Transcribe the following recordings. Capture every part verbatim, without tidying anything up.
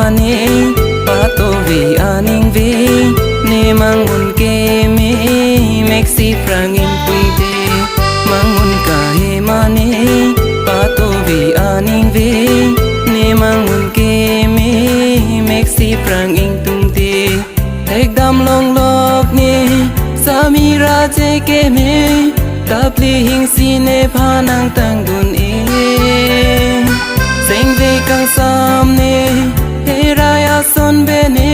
Ne patove aning ve, ne mangmun keme, meksi prang ingtungte. Mangmun kahema ne patove aning ve, ne mangmun keme, meksi prang ingtungte. Thekdam longlok ne Samira je keme, tapli hingsi nephan nangtangdun-e. Sengve kangsam ne herai ason bene,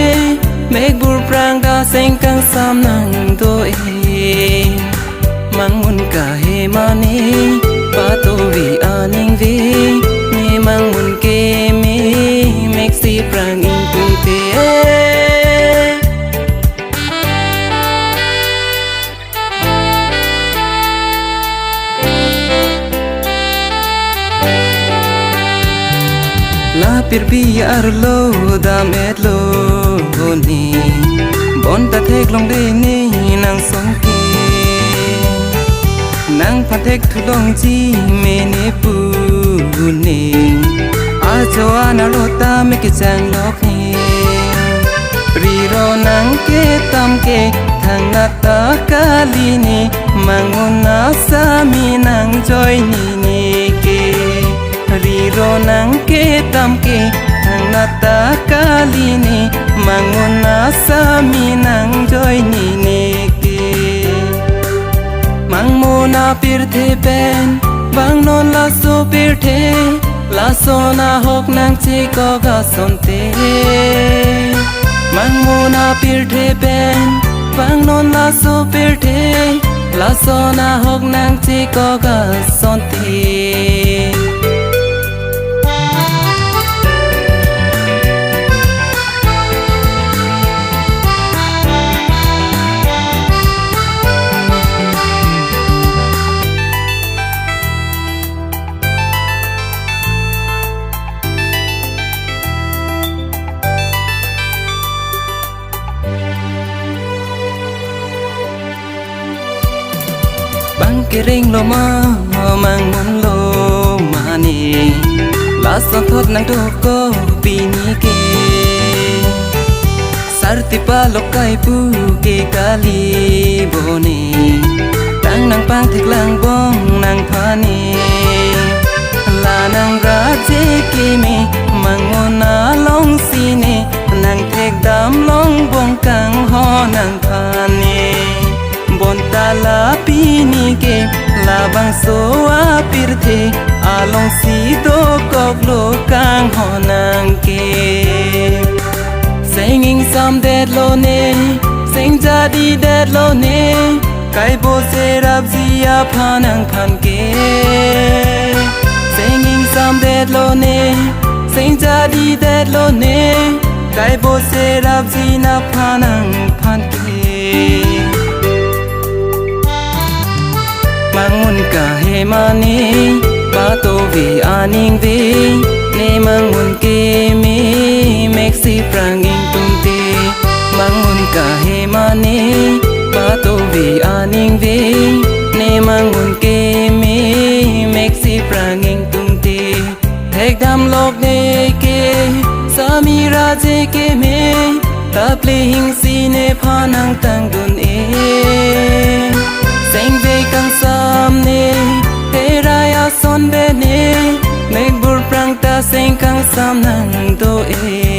mekbur prang ta seng kangsam nangdo-e. Mangmun kahema ne patove aning ve, ne mangmun keme, meksi prang ingtungte. La pirpi arlo dam-etlo ne, bonta theklongde ne nang songke. Nangphan thekthulongji mene pu ne, ajo an arlo ta me kechanglok ne. Riro nang ketam ke thangnat ta kali ne, mangmun asami nang joine ne ke. Riro nang ketam ke thangnat ta kali ne, mangmun asami nang joine ne ke. Mangmun apirthe pen vangnon laso pirthe, lason ahok nangchekok asonte. Mangmun apirthe pen vangnon laso pirthe, lason ahok nangchekok asonte. Bang kereng lo ma, mangmun lo ma ne, lason thot nangdoko pini ke. Sarti palok kai pu ke kali bo ne, tang nangpangthek lang bong nangphan ne. La nang raje keme, mangmun alongsi ne, nangthekdam long bong kanghon nangphan ne. Bonta la pini ke labangso apirthe alongsi dokoklo kanghon nang ke. Seng ingsamdetlo ne, seng jadidetlo ne, kai bo serapji aphan nangphan ke. Seng ingsamdetlo ne, seng jadidetlo ne, kai bo serapji naphan nangphan ke. Mangmun kahema ne patove aning ve, ne mangmun keme, meksi prang ingtungte. Mangmun kahema ne patove aning ve, ne mangmun keme, meksi prang ingtungte. Thekdam lok ne ke, Samira je keme, tapli hingsi nephan nangtangdun-e. Sengve kangsam ne, herai ason bene, mekbur prang ta seng kangsam nangdo-e.